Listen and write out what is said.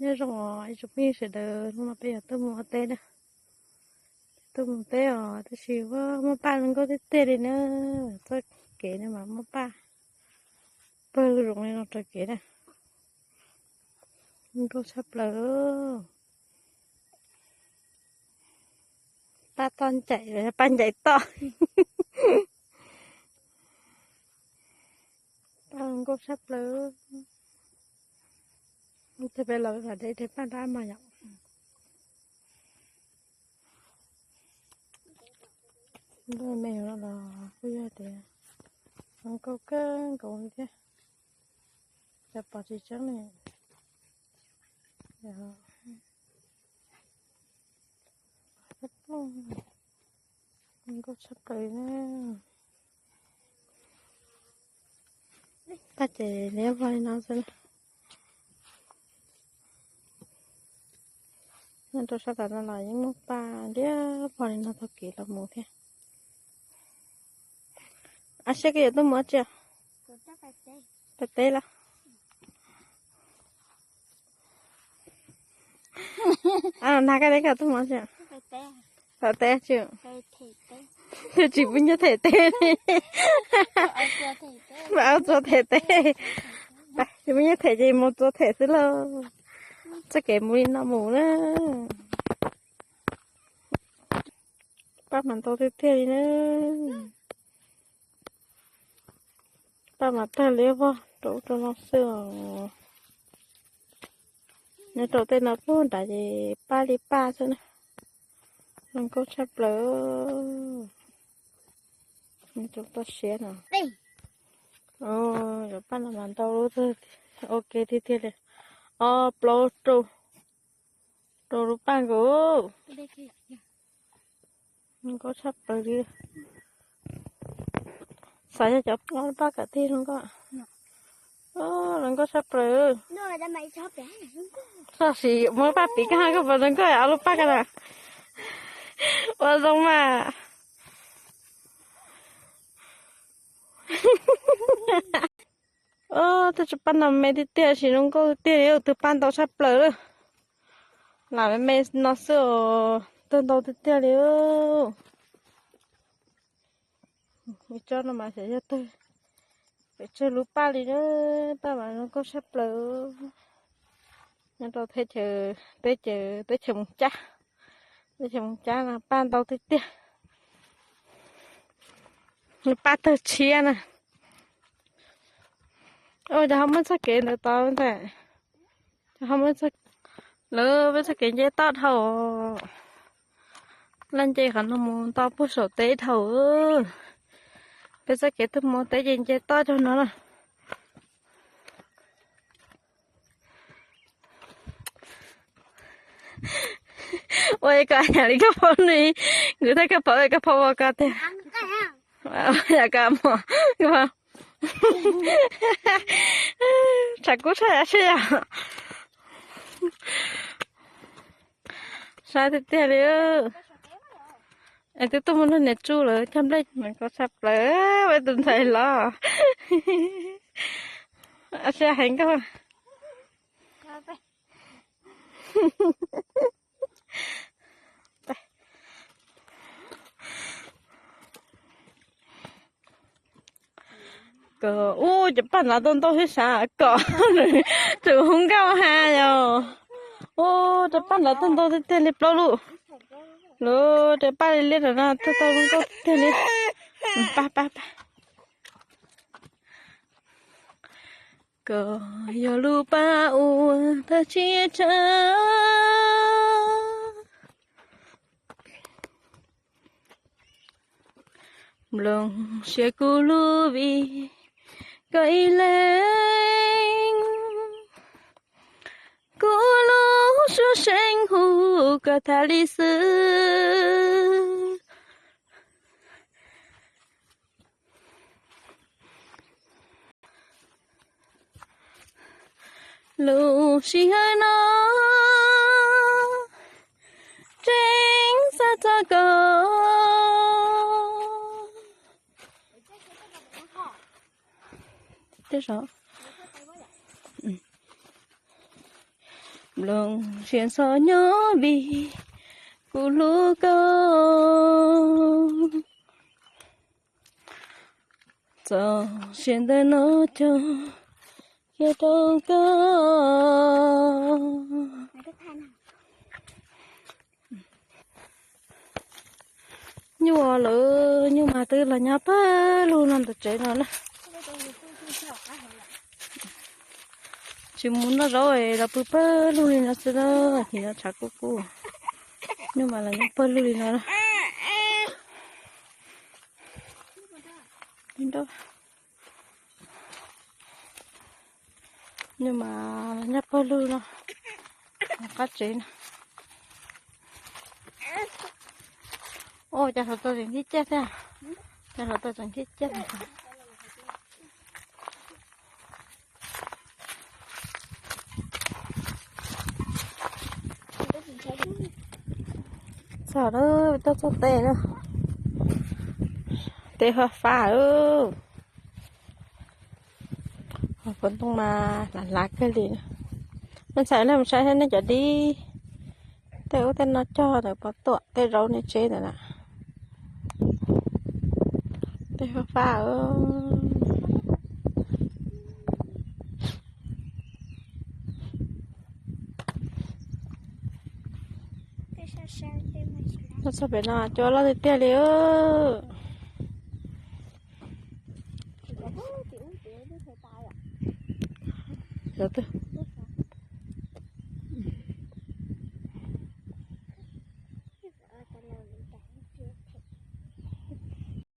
Nyob zoo os ib tsoom phooj ywg sawv daws, hnub no peb yuav tuaj mus ua teb na. Tuaj mus teb os, tab sis muaj paj zoo nkauj tiag tiag li na. Txoj kev no mas muaj paj pawg zoo li no raws kev na. Zoo nkauj tshaj plaws. Paj toj ncaim, paj ncaim toj. Paj zoo nkauj tshaj plaws. Ib tag peb los peb mam de paj nrab mas yom. Npaj me no los kuj yog tias zoo nkauj kawg nkaus li thiab. Cov pom tsis tseeb ne. Zoo nkauj tshaj plaws na. Paj ces liab vog li no xwb na. Nyob rau sab tom no los yeej muaj paj liab vog li no taug kev los mus thiab. Ab, saib koj yuav tuaj mus dab tsi? Pais teb los? Ab, nag koj teb koj tuaj mus dab tsi? Pais teb tsis? Twb tsis muaj nyiaj them teb. Pais txua them teb. Tsis muaj nyiaj them ces mus txua them xwb lauj. Txoj kev mus li no mus na. Paj mas ntau tiag tiag li na. Paj mas tawg liab vog rau ub rau no xwb os. Nyob rau tej no puag nrad ces paj li paj xwb na. Zoo nkauj tshaj plaws. Nyob rau toj siab no. Cov paj no mas ntau lub, ua ke tiag tiag li. Ob plaub rau, rau lub paj nkaus. Zoo nkauj tshaj plaws li. Xav yog cov ob lub paj kom tig zoo nkauj. Zoo nkauj tshaj plaws. Tab sis muab paj piv koj, koj puas zoo nkauj ob lub paj ko na? Ua zoo mas. Tej tsob paj no me tiag tiag, sis zoo nkauj tiag li, tus paj ntau tshaj plaws lawm. Lam me me no xwb os, tawg ntau tiag tiag li. Ib tsob no mas xyov yog tawg pes tsawg lub paj li na, paj mas zoo nkauj tshaj plaws. Nyob rau teb chaws, teb chaws, teb chaws Moos Cab, teb chaws Moos Cab no paj ntau tiag tiag. Paj tawg tshiab na. Ua cas ho muaj txoj kev ntawd tod ntag. Ho muaj lawv peb txoj kev nce toj dhau. Laj nce qhov no mus nto puag saum teb dhau. Peb txoj kev tuaj mus teb ces nce toj rau no na. Ua kom yam li koj phob nws, nkws thaj koj phob, koj phob ua koj tiag. Yam koj mos, koj phob. Tshav kub tshaj yam sib yam. Sab tiag tiag li. Es twb tuaj muaj lub niam tsuj lawm cog nplej mas koj tshaj plaws, ua tus ntxhais los. Sab heev koj. Kom ub, cov paj nrad ntau ntau thiab sav, kom tus hu nkauj ha yom. Ub, rau paj nrad tawg ntau tiag tiag li plaub lub. Lub rau paj li liab nrad no tawg ntau tiag tiag li. Paj paj paj. Koj yog lub paj uas tawg tshiab tsawv, nplooj siab kuv lub vim koj ib leeg. Kuv lub suab seev hu koj tas li xwb. Lub sij hawm no tseem xav txog koj. Tej zaum Nplooj siab ntxhov nyob vim kuv hlub koj, txoj sia ntawm no cog kiag rau koj. Nyuj lawm, nyuj mas twb los nyob pawg lug no ntawm tsev no na. Tsis mus noj zaub es los pw pawg lug li no xwb na, nim no tshav kub kub. Nyuj mas los nyob pawg lug li no na. Nyuj mas los nyob pawg lug no, qab tsev no. Ua cas hluav taws tseem cig ciaj thiab, cas hluav taws tseem cig ciaj. Txog lawm, tuaj txog teb na. Teb fab fab. Hauv paus ntoo mas hlav hlav kawg li. Nej ntxhais nej mus saib nej cov dib, tej ub tej no cog ntawm pov tuam tej zaub nej tseb ntawm na. Tej fab fab. Tuaj txog pem no cua loj tiag tiag li. Yog twg?